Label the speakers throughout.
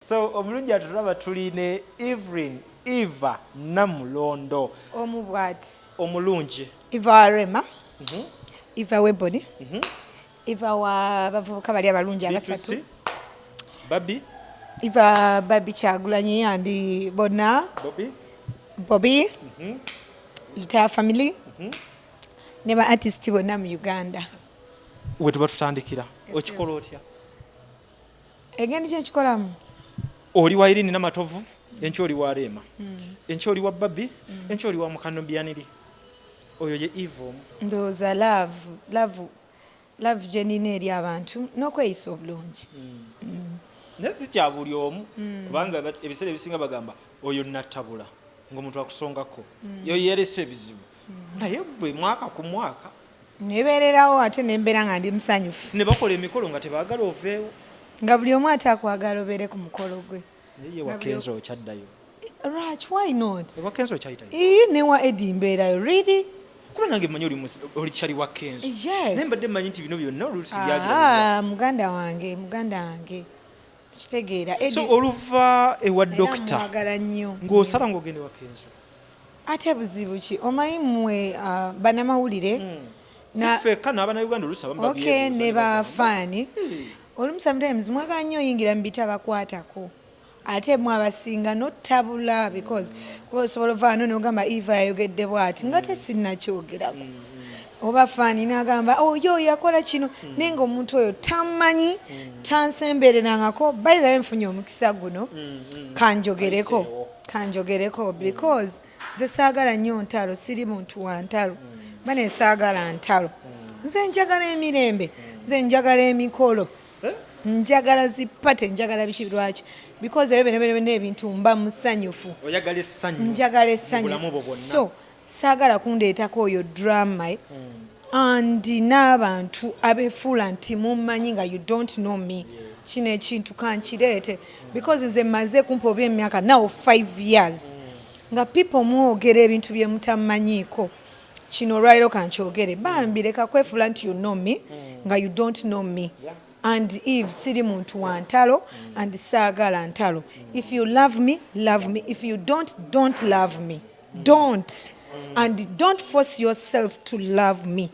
Speaker 1: So omulungi atulaba, tuli ne Evelyn Eva Namulondo.
Speaker 2: Omu bwati.
Speaker 1: Omulungi.
Speaker 2: Eva wa Rema, Eva weboni, Eva wa bavubuka bali abalungi abasatu.
Speaker 1: B2C, Babi.
Speaker 2: Eva Babi Kyagulanyi and bonna.
Speaker 1: Bobi.
Speaker 2: Bobi, Lutaya family ne ba artist bonna mu Uganda.
Speaker 1: We tuba tutandikira, okikola otya?
Speaker 2: Egenda kyekikolamu.
Speaker 1: Oli wa Irini Namatovu enkya, oli wa Rema enkya, oli wa Babi enkya, oli wa Mukanobyaniri. Oyo ye Eva omu?
Speaker 2: Ndowooza love, love, love gye nina eri abantu n'okweyisa obulungi.
Speaker 1: Naye si kya buli omu, kubanga ebiseera ebisinga bagamba oyo nattabula ng'omuntu akusongako, oyo yeresa ebizibu, naye bwe mwaka ku mwaka
Speaker 2: Nebeererawo ate nembeera nga ndi musanyufu.
Speaker 1: Ne bakola emikolo nga tebaagala oveewo.
Speaker 2: Nga buli omu ate akwagala obeere ku mukolo gwe.
Speaker 1: Naye ye wakenzo okyaddayo?
Speaker 2: Lwaki, why not?
Speaker 1: Ewakenzo okyayitayo?
Speaker 2: Ii, newa Edi mbeerayo, really.
Speaker 1: Kuba nange mmanyi oli kyali wa Kenzo.
Speaker 2: Yes.
Speaker 1: Naye mbadde mmanyi nti bino byonna oluusi byagira.
Speaker 2: Ah, muganda wange, muganda wange, kitegeera Eddie.
Speaker 1: So oluva ewa
Speaker 2: Era
Speaker 1: dokita
Speaker 2: mwagala nnyo.
Speaker 1: Ng'osala ng'ogenda ewa Kenzo?
Speaker 2: Ate buzibu ki? Omanyi mmwe bannamawulire
Speaker 1: Siffekka, n'abannayuganda oluusi abamu
Speaker 2: okay
Speaker 1: babyebuuza
Speaker 2: ne
Speaker 1: ne bagamba,
Speaker 2: bafaani olumu sometimes mwagala nnyo oyingira mu bitabakwatako, ate mwe abasinga notabula, because kuba osobola ova wano nogamba Eva yayogedde bwati nga te sinnakyogerako, oba faani n'agamba oyo yakola kino, naye nga omuntu oyo tamanyi, tansembererangako. By the way, nfunye omukisa guno, kanjogereko.
Speaker 1: Ayiseewo.
Speaker 2: Kanjogereko because nze saagala nnyo ntalo, siri muntu wa ntalo bane, saagala ntalo. Nze njagala emirembe, nze njagala emikolo.
Speaker 1: Eh?
Speaker 2: Njagala zi party, njagala biki. Lwaki? Because ebyo byonna byonna byonna ebintu mba musanyufu.
Speaker 1: Oyagala essanyu
Speaker 2: Njagala
Speaker 1: mu
Speaker 2: essanyu.
Speaker 1: bulamu bwo bwonna.
Speaker 2: So saagala kundeetako oyo drama and n'abantu abefuula nti mummanyi nga you don't know me. Kino ekintu kankireete because nze mmaze kumpa oba emyaka now 5 years nga people mwogera ebintu bye mutammanyiiko. Kino olwaleero kankyogere, bambi leka kwefuula nti you know me nga you don't know me. And Eve siri muntu wa ntalo and saagala ntalo. If you love me, love me. If you don't, don't love me. Don't, and don't force yourself to love me.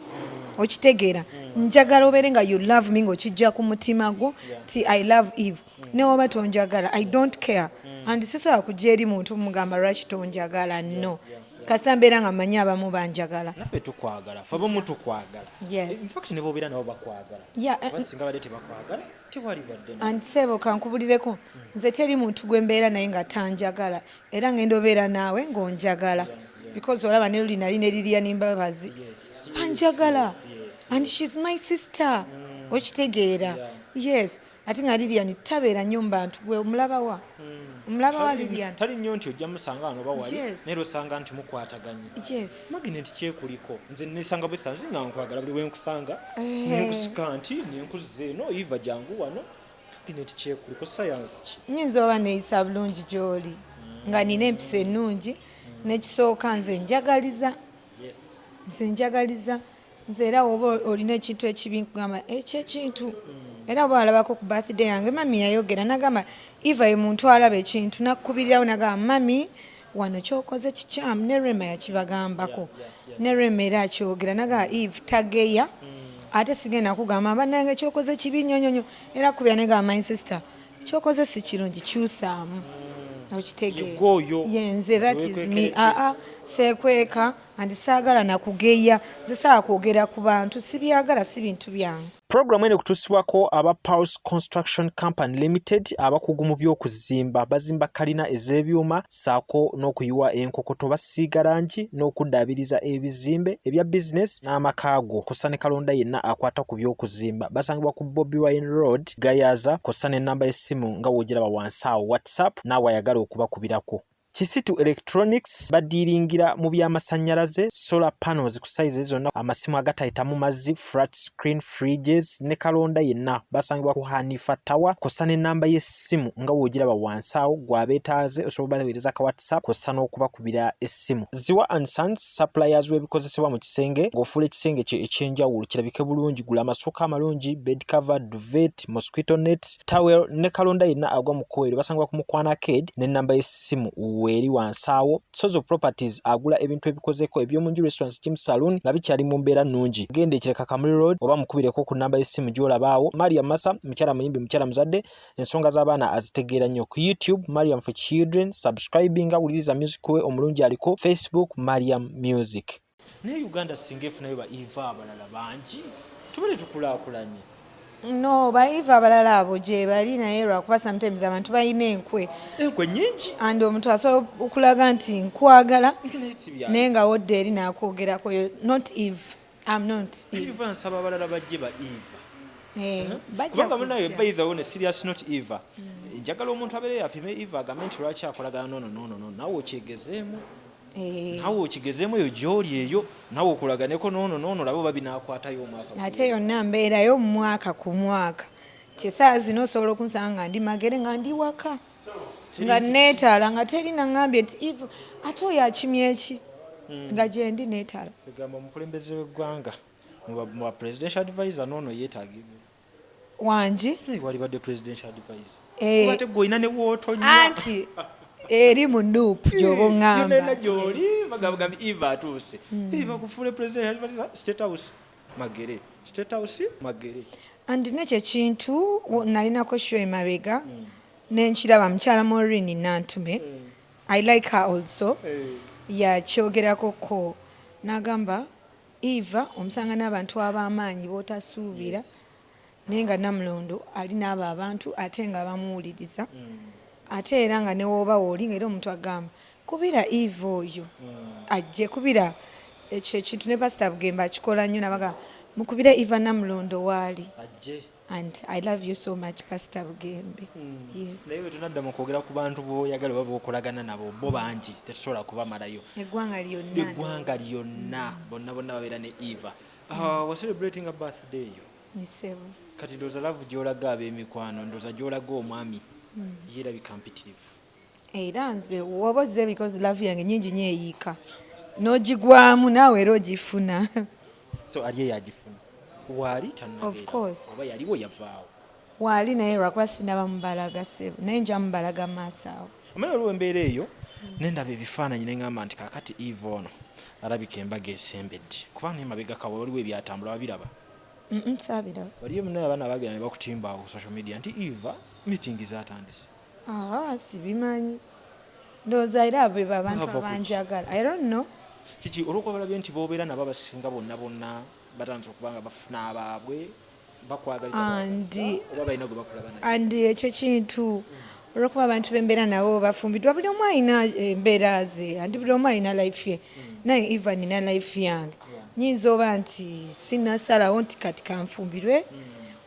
Speaker 2: Okitegeera? Njagala obeere nga you love me ng'okijja ku mutima gwo nti I love Eve. Newoba tonjagala, I don't care, and sisobola kujja eri muntu mugamba lwaki tonjagala. No, kasita mbeera nga mmanyi abamu banjagala.
Speaker 1: Naffe tukwagala, fe abamu tukwagala.
Speaker 2: Yes.
Speaker 1: In fact, ne bobeera nabo bakwagala. Oba singa badde tebakwagala, tewali badde nabo.
Speaker 2: And sebo, kankubulireko, nze teri muntu gwe mbeera naye nga tanjagala, era ngenda obeera naawe ng'onjagala because olaba ne luli nali ne Lilian Mbabazi anjagala and she's my sister. Okitegeera? Yes, ate nga Lilian tabeera nnyo mu bantu. Gwe omulabawa? Omulabawa Lilian?
Speaker 1: Tali nnyo nti ojja musanga wano oba wali,
Speaker 2: Yes.
Speaker 1: naye era osanga nti mukwataganye.
Speaker 2: Yes.
Speaker 1: Magnet kyekuliko, nze nesanga bwesanzi nga nkwagala buli wenkusanga,
Speaker 2: Eh.
Speaker 1: nenkusika nti nenkuzza eno, Eva jangu wano. Magnet kyekuliko science ki?
Speaker 2: Nyinza oba neeyisa bulungi gy'oli nga nina empisa ennungi. Nekisooka, nze njagaliza. Nze njagaliza. Nze era oba olina ekintu ekibi, nkugamba ekyo ekintu. Era oba alabako ku birthday yange, mami yayogera nagamba Eva ye muntu alaba ekintu nakkubirirawo nagamba, "Mami, wano kyokoze kikyamu." Ne Rema yakibagambako, ne Rema era akyogera nagamba Eve tageya. Ate sigenda kugamba bannange kyokoze kibi nnyo nnyo nnyo, era kubira negamba, "My sister, kyokoze si kirungi, kyusaamu." Okitegeera?
Speaker 1: Ye gwe
Speaker 2: Yenze, that is me.
Speaker 1: Weekwekeredde.
Speaker 2: Aa, seekweka and saagala nakugeya. Nze saagala kwogera ku bantu, sibyagala, si bintu byange.
Speaker 1: Puroguramu eno ekutuusibwako aba Pulse Construction Company Limited, abakugu mu by'okuzimba. Bazimba kalina ez'ebyuma ssaako n'okuyiwa enkokoto, basiiga langi n'okuddaabiriza ebizimbe ebya bizinesi n'amaka go, kw'ossa ne kalonda yenna akwata ku by'okuzimba. Basangibwa ku Bobi Wine Road, Gayaza, kw'ossa n'ennamba y'essimu nga w'ogiraba wansi awo, WhatsApp naawe ayagala okubakubirako. Kisitu Electronics badiiringira mu by'amasannyalaze, solar panels ku sayizi zonna, amasimu agatayitamu mazzi, flat screen fridges ne kalonda yenna. Basangibwa ku Hanifa Tower, kw'ossa n'ennamba y'essimu nga w'ogiraba wansi awo. Ggwe abeetaaze osobola obaweereza ka WhatsApp kw'ossa n'okubakubira essimu. Ziwa and Sons suppliers w'ebikozesebwa mu kisenge ng'ofuula ekisenge kyo eky'enjawulo kirabike bulungi. Gula amasuuka amalungi, bed cover, duvet, mosquito nets, towel ne kalonda yenna agwa mu kkowe eryo. Basangibwa ku Mukwano Arcade n'ennamba y'essimu weeri wansi awo. Sozo Properties agula ebintu ebikozeko eby'omu nju, restaurants, gym, saloon nga bikyali mu mbeera nnungi. Genda e Kireka Kamuli Road oba mukubireko ku nnamba y'essimu gy'olaba awo. Mariam Massa mukyala muyimbi, mukyala muzadde, ensonga z'abaana azitegeera nnyo. Ku YouTube Mariam for Children, subscribinga, wuliriza music we omulungi aliko. Facebook Mariam Music. Naye Uganda singa efunayo ba Eva abalala bangi tubere tukulaakulanye.
Speaker 2: No, ba Eva abalala abo gye bali, naye lwakuba sometimes abantu balina enkwe.
Speaker 1: Enkwe nyingi.
Speaker 2: And omuntu asobola okulaga nti nkwagala naye nga wodda eri nakwogerako. Not Eve, I'm not Eve.
Speaker 1: Eva, nsaba abalala bajje ba Eva.
Speaker 2: Eh, bajja
Speaker 1: kubanga munaye
Speaker 2: kujja.
Speaker 1: By the way, ne serious not Eva, njagala omuntu abeere yapime Eva agambe nti lwaki akolagana nono nono no, naawe okyegezeemu.
Speaker 2: Eh,
Speaker 1: naawe okigezeemu eyo gy'oli eyo, naawe okolaganeko noono noono, olabe oba binaakwatayo omwaka.
Speaker 2: Ate yonna mbeerayo mwaka ku mwaka. Kyesaawa zino osobola okunsanga nga ndi Magere, nga ndi waka, nga neetaala, nga teri naŋŋambye nti Eve ate oyo akimye eki, nga gyendi neetaala.
Speaker 1: Egamba omukulembeze w'eggwanga mu ba presidential advisor noono yeetaagibwa.
Speaker 2: Wangi.
Speaker 1: Wali badde presidential advisor.
Speaker 2: Eh.
Speaker 1: Kuba ate gwe olina ne wootonya.
Speaker 2: Anti eri mu NUP gyoba oŋŋamba.
Speaker 1: Yonna gy'oli bagamba Eva atuuse. Eh, bakufuule presidential advisor, State House Magere, State House Magere.
Speaker 2: And nekyo ekintu nalinako show emabega nenkiraba mukyala Maureen Nantume, I like her also, yakyogerako ko n'agamba Eva omusanga n'abantu ab'amaanyi b'otasuubira, naye nga Namulondo ali n'abo abantu ate nga bamuwuliriza, ate era nga newooba wooli nga era omuntu agamba kubira Eva oyo ajje kubira ekyo ekintu. Ne Pasita Bugembe akikola nnyo, nabaga mukubire Eva Namulondo waali.
Speaker 1: Ajje.
Speaker 2: And I love you so much, Pastor Bugembe. Yes.
Speaker 1: Naye bwe tunadda mu kwogera ku bantu b'oyagala oba b'okolagana nabo, bo bangi, tetusobola kubamalayo.
Speaker 2: Eggwanga lyonna.
Speaker 1: Eggwanga lyonna, bonna bonna babeera ne Eva. Ah, wa celebrating a birthday yo.
Speaker 2: Nisebo.
Speaker 1: Kati ndowooza love gy'olaga ab'emikwano, ndowooza gy'olaga omwami yeerabika mpitirivu.
Speaker 2: Era nze woba ozze because love yange nyingi nnyo, eyiika n'ogigwamu naawe era ogifuna.
Speaker 1: So ali eyo agifuna waali tannabeera?
Speaker 2: Of course.
Speaker 1: Oba yaliwo yavaawo?
Speaker 2: Waali, naye lwakuba sinaba mubalaga ssebo, naye nja mubalaga maaso awo.
Speaker 1: Omanyi waliwo embeera eyo nendaba ebifaananyi neŋŋamba nti kaakati Eve ono alabika embaga esembedde, kubanga naye mabega kawe waliwo ebyatambula, wabiraba?
Speaker 2: Saabiraba.
Speaker 1: Waliyo munaye abaana bagenda ne bakutimba awo ku social media nti Eva meeting zatandise.
Speaker 2: Aa, sibimanyi, ndowooza era abo be babantu
Speaker 1: Bava ku ki?
Speaker 2: abanjagala, I don't know.
Speaker 1: Kiki? Olwokuba balabye nti bobeera nabo abasinga bonna bonna batandise okuba nga bafuna abaabwe bakwagaliza oba balina gwe bakulaba naye.
Speaker 2: And ekyo kintu olwokuba abantu bembeera nabo bafumbiddwa, buli omu alina embeera ze, and buli omu alina life ye. Naye Eva nina life yange, nyinza oba nti sinasalawo nti kati kanfumbirwe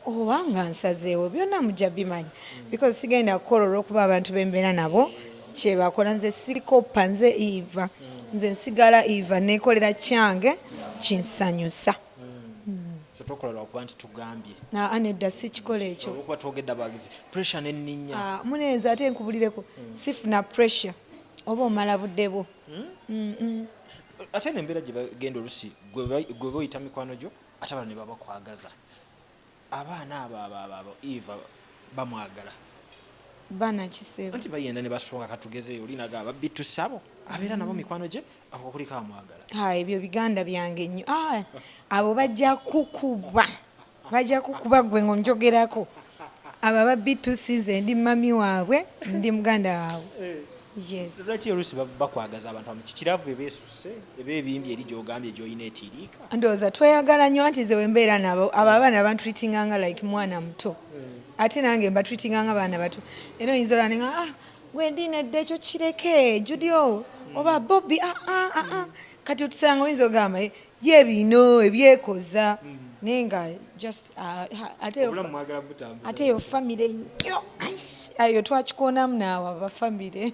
Speaker 2: oba nga nsazeewo, byonna mujja bimanyi, because sigenda kukola olwokuba abantu bembeera nabo kyebakola. Nze sikopa, nze Eva, nze nsigala Eva, nekolera kyange kinsanyusa.
Speaker 1: So tokola lwakuba nti tugambye?
Speaker 2: Aa, nedda, sikikola ekyo.
Speaker 1: Olwokuba twogedde abawagizi pressure nenninya.
Speaker 2: Ah, munenze ate nkubulireko, sifuna pressure oba omala budde bwo.
Speaker 1: Ate nembeera gye bagenda olusi gwe boyita mikwano gyo, ate abala ne babakwagaza abaana abo abo abo abo Eva bamwagala.
Speaker 2: Baana kiseebo.
Speaker 1: Anti bayenda ne basonga, katugeze olinaga ababitusabo abeera nabo mikwano gye abo kuliko amwagala.
Speaker 2: Ha, ebyo biganda byange nnyo. Ah, abo bajja kukuba, bajja kukuba gwe ng'onjogerako. Abo aba B2C, nze ndi mami waabwe, ndi muganda waabwe, yes.
Speaker 1: Lwaki oluusi bakwagaza abantu abamu? Kikiravu eba esusse, eba ebimbye eri gyogambye gyolina etiiriika?
Speaker 2: Ndowooza tweyagala nnyo, anti nze wembeera nabo abo abaana bantreatinga nga like mwana muto, ate nange mbatreatinga nga baana bato. Era oyinza olaba nenga, ah, gwe ndi nedda, ekyo kireke Judio oba Bobby, ah, ah, ah, ah. Kati otusanga oyinza ogamba, "Eh, ye bino ebyekoza," naye nga just ah, ate yo
Speaker 1: Obulamu mwagala butambuza.
Speaker 2: Ate yo famire nnyo. Ai, ayo twakikonamu naawe abafamire.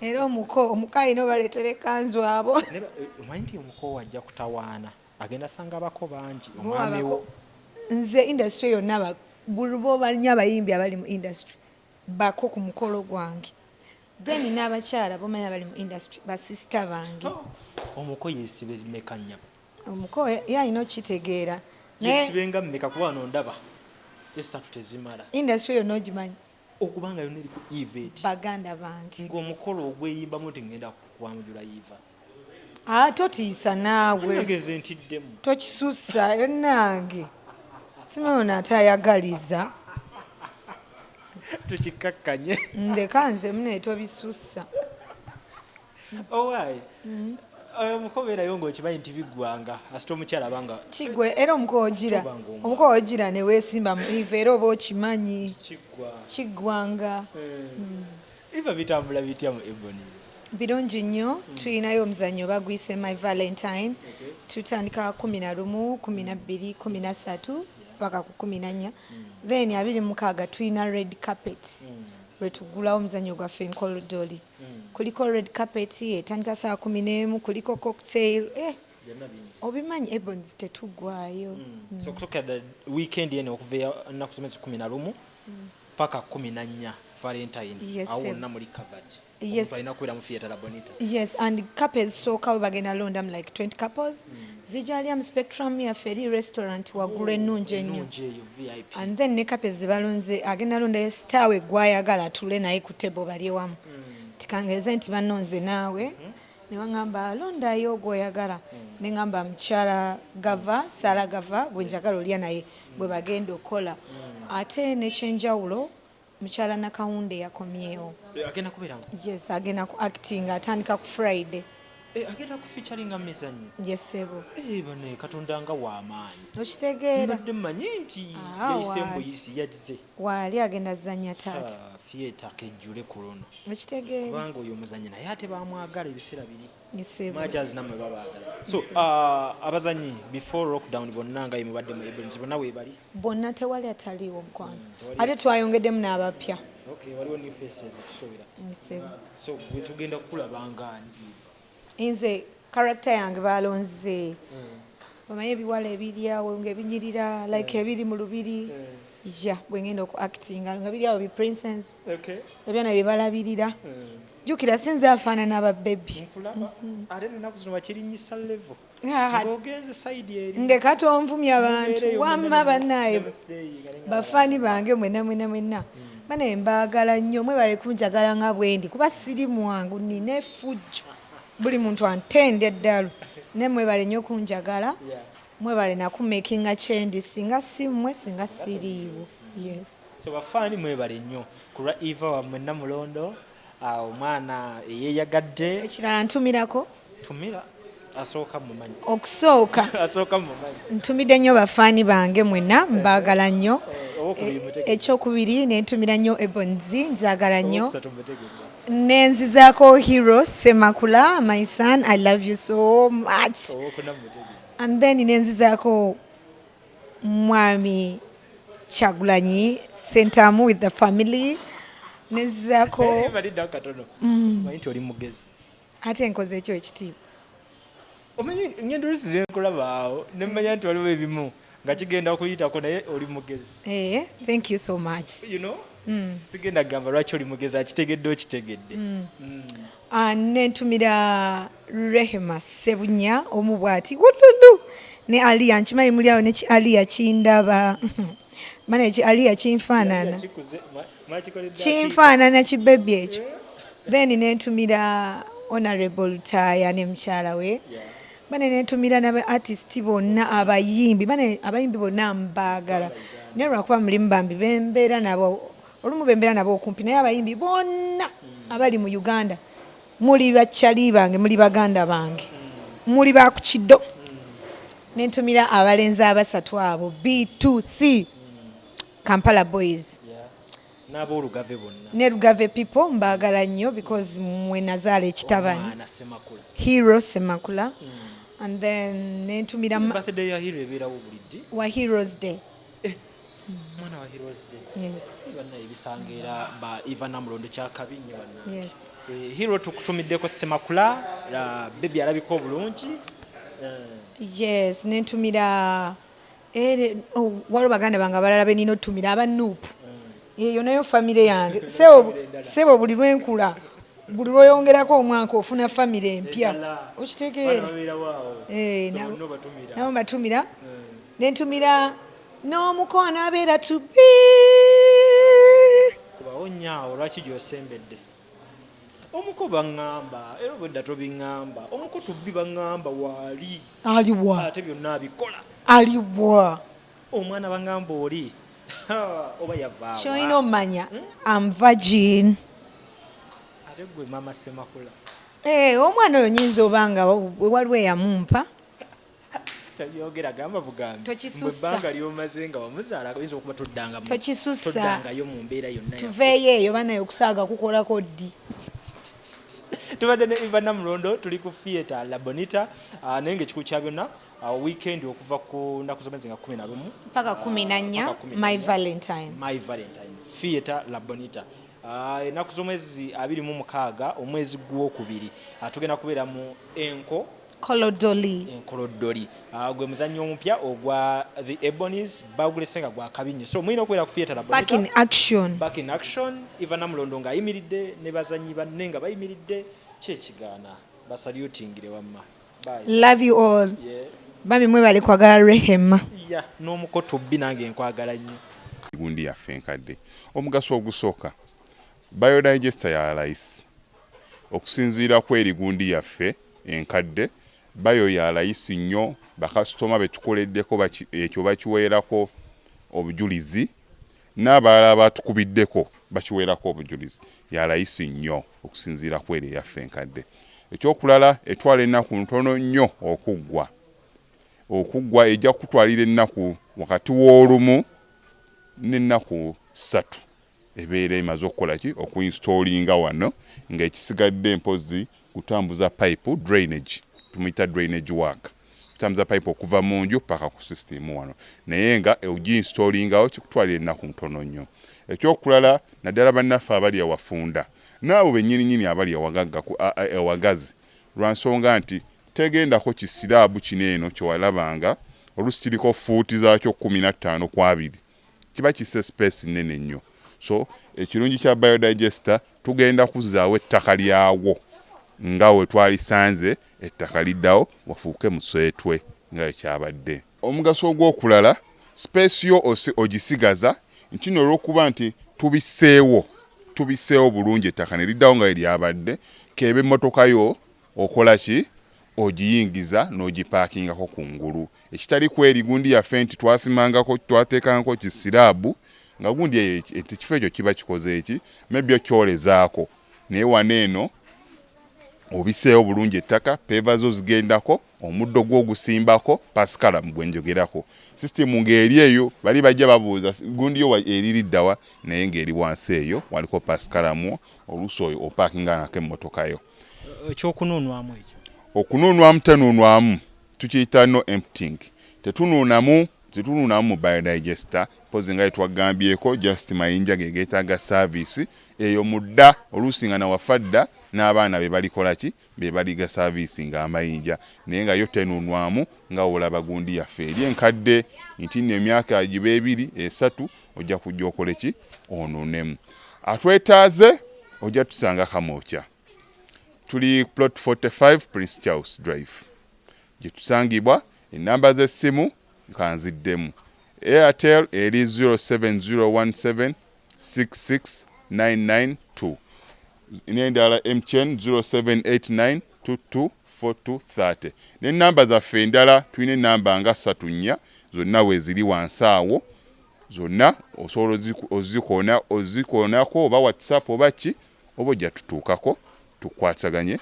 Speaker 2: Era omuko omuko alina obaleetera ekanzu abo.
Speaker 1: Omanyi nti omuko wajja kutawaana, agenda sanga abako bangi.
Speaker 2: Bo
Speaker 1: omwami wo.
Speaker 2: Nze industry yonna, buli bobanyo abayimbi abali mu industry bako ku mukolo gwange, then n'abakyala bomanyi abali mu industry, basisita bange.
Speaker 1: Omuko yesibe meka, nnyabo?
Speaker 2: Omuko ye alina okitegeera, naye
Speaker 1: Yesibenga mmeka? Kuba wano ndaba esatu tezimala.
Speaker 2: Industry yonna ogimanyi.
Speaker 1: Okubanga yonna eri ku event.
Speaker 2: Baganda bange.
Speaker 1: Ng'omukolo ogweyimbamu nti ngenda kwamujula Eva.
Speaker 2: Aa, totiisa naawe.
Speaker 1: Nageze ntiddemu.
Speaker 2: Tokisusa yonnange, simanyi ono ate ayagaliza.
Speaker 1: Tukikakkanye.
Speaker 2: Ndeka nze mune, tobisusa.
Speaker 1: Owaayi, omuko beerayo ng'okimanyi nti biggwanga asite omukyala abanga.
Speaker 2: Kigwe era omuko ogira.
Speaker 1: Toba ng'omwana.
Speaker 2: Omuko ogira neweesimba mu Eva, era oba okimanyi.
Speaker 1: Kiggwa.
Speaker 2: Kiggwanga.
Speaker 1: Eva, bitambula bitya mu Ebonies?
Speaker 2: Birungi nnyo. Tulinayo omuzannyo baguyise My Valentine. Tutandika 11, 12, 13 paka ku 14, then 26 tulina red carpet lwetugulawo omuzannyo gwaffe Enkolodoli. Kuliko red carpet etandika saa 11, kuliko cocktail, eh,
Speaker 1: Byonna bingi.
Speaker 2: Obimanyi Ebonies tetuggwayo.
Speaker 1: So okusokera ddala weekend eno, okuva ennaku z'omwezi 11 paka 14, Valentine.
Speaker 2: Yes,
Speaker 1: awo
Speaker 2: sir.
Speaker 1: wonna muli covered.
Speaker 2: Yes.
Speaker 1: Omuntu alina kubeera mu Theatre La Bonita.
Speaker 2: Yes, and couples ezisookawo bagenda londamu like 20 couples, zijja mu Spectrum yaffe eri restaurant waggulu ennungi ennyo.
Speaker 1: Ennungi eyo, VIP.
Speaker 2: And then ne couples zebalonze, agenda londayo star we gwayagala atule naye ku table balye wamu. Tikangeze nti bannonze naawe ne baŋŋamba londayo gw'oyagala, ne ŋŋamba mukyala Gava, Sara Gava gwe njagala olya naye, bwe bagenda okukola. Ate n'ekyenjawulo, mukyala Nakawunde yakomyewo.
Speaker 1: Eh, agenda kubeeramu?
Speaker 2: Yes, agenda ku acting, atandika ku Friday.
Speaker 1: Eh, agenda ku featuringa mu mizannyo?
Speaker 2: Yes, ssebo.
Speaker 1: Eh, bane Katonda nga w'amaanyi.
Speaker 2: Okitegeera.
Speaker 1: Mbadde mmanyi nti
Speaker 2: Ah,
Speaker 1: yayise mbuyisi yazze.
Speaker 2: Waali agenda zannya taata.
Speaker 1: Ah, theatre kejjule ku luno.
Speaker 2: Okitegeera.
Speaker 1: Kubanga oyo omuzannyi naye ate bamwagala ebiseera biri.
Speaker 2: Yes, ssebo.
Speaker 1: Machazi nammwe babaagala. So abazannyi before lockdown bonna nga yemubadde mu Ebonies bonna weebali?
Speaker 2: Bonna, tewali ataliiwo mukwano, ate twayongeddemu n'abapya.
Speaker 1: Okay, waliwo new faces tusuubira.
Speaker 2: Yes, ssebo.
Speaker 1: So bwe tugenda kukulaba ngaani?
Speaker 2: Nze character yange balonze, omanyi ebiwala ebiryawo ngaebinyirira like ebiri mu lubiri, ya bwe ngenda oku actinga nga biri awo bi princess, ebyana bye balabirira. Jjukira sinze afaanana ababebi.
Speaker 1: Nkulaba, ate nenaku zino bakirinyisa level.
Speaker 2: Ah,
Speaker 1: ng'ogenze side eri.
Speaker 2: Ndeka tonvumya abantu.
Speaker 1: Mubeereyo.
Speaker 2: Wamma
Speaker 1: Mwenna
Speaker 2: bannaaye.
Speaker 1: nemuseeyi, nga
Speaker 2: Bafaani bange mwenna mwenna mwenna, banaye mbaagala nnyo, mwebale kunjagala nga bwendi, kuba siri mwangu, nina effujjo, buli muntu antenda eddalu, naye mwebale nnyo kunjagala. Mwebale nakumakinga kyendi, singa si mmwe singa siriiwo. Yes.
Speaker 1: So bafaani mwebale nnyo ku lwa Eva wammwe Namulondo, omwana eyeeyagadde.
Speaker 2: Ekirala ntumirako.
Speaker 1: Tumira asooka mumanyi.
Speaker 2: Okusooka
Speaker 1: Asooka mumanyi.
Speaker 2: ntumidde nnyo bafaani bange mwenna, mbaagala nnyo.
Speaker 1: Owokubiri mutegedde.
Speaker 2: Ekyokubiri nentumira nnyo Ebonies, njagala nnyo.
Speaker 1: Owokusatu mutegedde.
Speaker 2: Nenzizaako Hero Semakula, my son, I love you so much.
Speaker 1: Owokuna mutegedde.
Speaker 2: And then nenzizaako mwami Kyagulanyi Sentamu with the family, nenzizaako.
Speaker 1: Baliddawo katono, manyi nti oli mugezi.
Speaker 2: Ate nkoze ekyo ekitiibwa.
Speaker 1: Omanyi ngenda olusi nenkulaba awo nemmanya nti waliwo ebimu nga kigenda kuyitako, naye oli mugezi.
Speaker 2: Eh, thank you so much.
Speaker 1: Sigenda kugamba lwaki oli mugezi, akitegedde okitegedde.
Speaker 2: Ah, nentumira Rehema Sebunya omu bwati wululu ne Aliya, nkimanyi muli awo neki Aliya kindaba mana eki Aliya kinfaanana.
Speaker 1: Kikuze, mwakikoledde.
Speaker 2: Kinfaanana kibebi ekyo. Then nentumira Honorable Lutaaya ne mukyala we. Bane nentumira n'aba artist bonna, abayimbi bane, abayimbi bonna mbaagala, naye lwakuba mulimu bambi bembeera nabo olumu, bembeera nabo okumpi, naye abayimbi bonna abali mu Uganda muli bakyali bange, muli baganda bange, muli bakukiddo. Nentumira abalenzi abasatu abo B2C Kampala Boys.
Speaker 1: Yeah. N'aboolugave bonna.
Speaker 2: Ne Lugave people mbaagala nnyo because mwe nazaala ekitabani.
Speaker 1: Omwana Semakula.
Speaker 2: Hero Semakula. And then nentumira
Speaker 1: Birthday ya Hero ebeerawo buli ddi?
Speaker 2: Wa Heroes Day.
Speaker 1: Omwana wa Heroes Day.
Speaker 2: Yes.
Speaker 1: Banna ebisanga era ba Eva Namulondo kyakabi nnyo banna.
Speaker 2: Yes.
Speaker 1: Hero tukutumiddeko Ssemakula, baby alabika obulungi.
Speaker 2: Yes, nentumira oh, waliwo baganda bange abalala benina otumira aba NUP. Eyo nayo famire yange. Sebo buli lwenkula, buli lwoyongerako omwaka ofuna famire empya. Okitegeera? Nabo mbatumira. Nentumira n'omuko anaabeera tubi.
Speaker 1: Kubawo nnyo lwaki gy'osembedde? Omuko baŋŋamba, era obwedda tobiŋŋamba. Omuko tubbi baŋŋamba waali.
Speaker 2: Aliwa?
Speaker 1: Ate byonna abikola.
Speaker 2: Aliwa?
Speaker 1: Omwana baŋŋamba oli. Oba yavaawa.
Speaker 2: Ky'olina omanya, am virgin.
Speaker 1: Ate gwe maama Ssemakula.
Speaker 2: Omwana oyo nyinza oba nga waliwo eyamumpa.
Speaker 1: Tabyogera, gamba bugambi.
Speaker 2: Tokisussa.
Speaker 1: Ebbanga ly'omaze nga wamuzaala oyinza okuba
Speaker 2: Tokisussa.
Speaker 1: toddangayo mu mbeera yonna.
Speaker 2: Tuveeyo eyo banaye, okusaaga kukolako ddi?
Speaker 1: Tubadde ne Eva Namulondo, tuli ku Theatre La Bonita, naye ng'ekikulu kya byonna, weekend okuva ku nnaku z'omwezi nga 11
Speaker 2: Paka 14.
Speaker 1: Paka 14.
Speaker 2: My Valentine.
Speaker 1: My Valentine, Theatre La Bonita. Ennaku z'omwezi 26 omwezi gwokubiri, tugenda kubeera mu enko
Speaker 2: Kolodoli.
Speaker 1: Enkolodoli. Gwe muzannyo omupya ogwa The Ebonies, bagulese nga gwa kabi nnyo, so mulina okubeera ku Theatre La
Speaker 2: Back in
Speaker 1: Bonita.
Speaker 2: action.
Speaker 1: Back in action. Eva Namulondo ng'ayimiridde ne bazannyi banne nga bayimiridde kyekigaana basalutingire wamma. Bye.
Speaker 2: Love you all.
Speaker 1: Yeah.
Speaker 2: Bami mwebale kwagala Rehema.
Speaker 1: Ya, n'omuko tubbi nange nkwagala nnyo.
Speaker 3: Gundi yaffe enkadde, omugaso ogusooka, biodigester ya layisi okusinziira ku eri gundi yaffe enkadde. Bio ya layisi nnyo, bakasitoma betukoleddeko ekyo bakiweerako obujulizi, n'abalala batukubiddeko bakiweerako obujulizi. Ya layisi nnyo okusinziira ku eri eyaffe enkadde. Ekyokulala, etwala ennaku ntono nnyo okuggwa. Ejja kutwalira ennaku wakati w'olumu n'ennaku 3 ebeera emaze okukola ki? Okuinstallinga wano, ng'ekisigadde mpozi kutambuza pipe drainage, tumuyita drainage work, kutambuza pipe okuva mu nju paka ku system wano, naye nga oginstallingawo kikutwalira ennaku ntono nnyo. Ekyokulala, naddala bannaffe abali ewafunda n'abo bennyininyini abali ewagagga ewagazi, lwa nsonga nti tegendako kislab kino eno kyewalabanga oluusi kiriko fuuti zaakyo 15 ku 20, kiba kisse space nnene nnyo. So ekirungi kya biodigester, tugenda kuzzaawo ettaka lyawo nga we twalisanze, ettaka liddawo wafuuke museetwe nga we kyabadde. Omugaso ogw'okulala, space yo ogisigaza nti nno olw'okuba nti tubisseewo bulungi, ettaka ne liddawo nga we lyabadde, keeba emmotoka yo okola ki? Ogiyingiza n'ogipaakingako kungulu, ekitali kweri gundi yaffe nti twasimangako, twateekangako kislab nga gundi eyo ekifo ekyo kiba kikoze eki maybe okyolezaako, naye wano eno obiseewo bulungi ettaka, paver zo zigendako, omuddo gwo ogusimbako, pasikalamu gwe njogerako. System ng'eri eyo, bali bajja babuuza gundi yo eri liddawa, naye ng'eri wansi eyo waliko pasikalamu, oluusi oyo opaakinga nako emmotoka yo.
Speaker 1: Ekyokunuunwamu ekyo?
Speaker 3: Okunuunwamu, tenuunwamu, tukiyita no emptying. Tetunuunamu, tetunuunamu mu biodigester, mpozi nga yetwagambyeko just mayinja ge geetaaga service eyo mudda, oluusi nga nawafa dda n'abaana be balikola ki? Be baliga service nga amayinja, naye nga yo tenuunwamu nga wolaba gundi yaffe eri enkadde nti nno emyaka giba 2 3 ojja kujja okole ki? Onuunemu. Atwetaaze ojja tusanga Kamwokya, tuli plot 45 Prince Charles Drive gye tusangibwa. Enamba z'essimu nkanziddemu: Airtel eri 07017 66992, n'endala MTN 0789 224230. N'enamba zaffe endala, tulina enamba nga ssatu nnya, zonna weeziri wansi awo, zonna osobola ozikoonako oba WhatsApp oba ki, oba ojja tutuukako tukwataganye.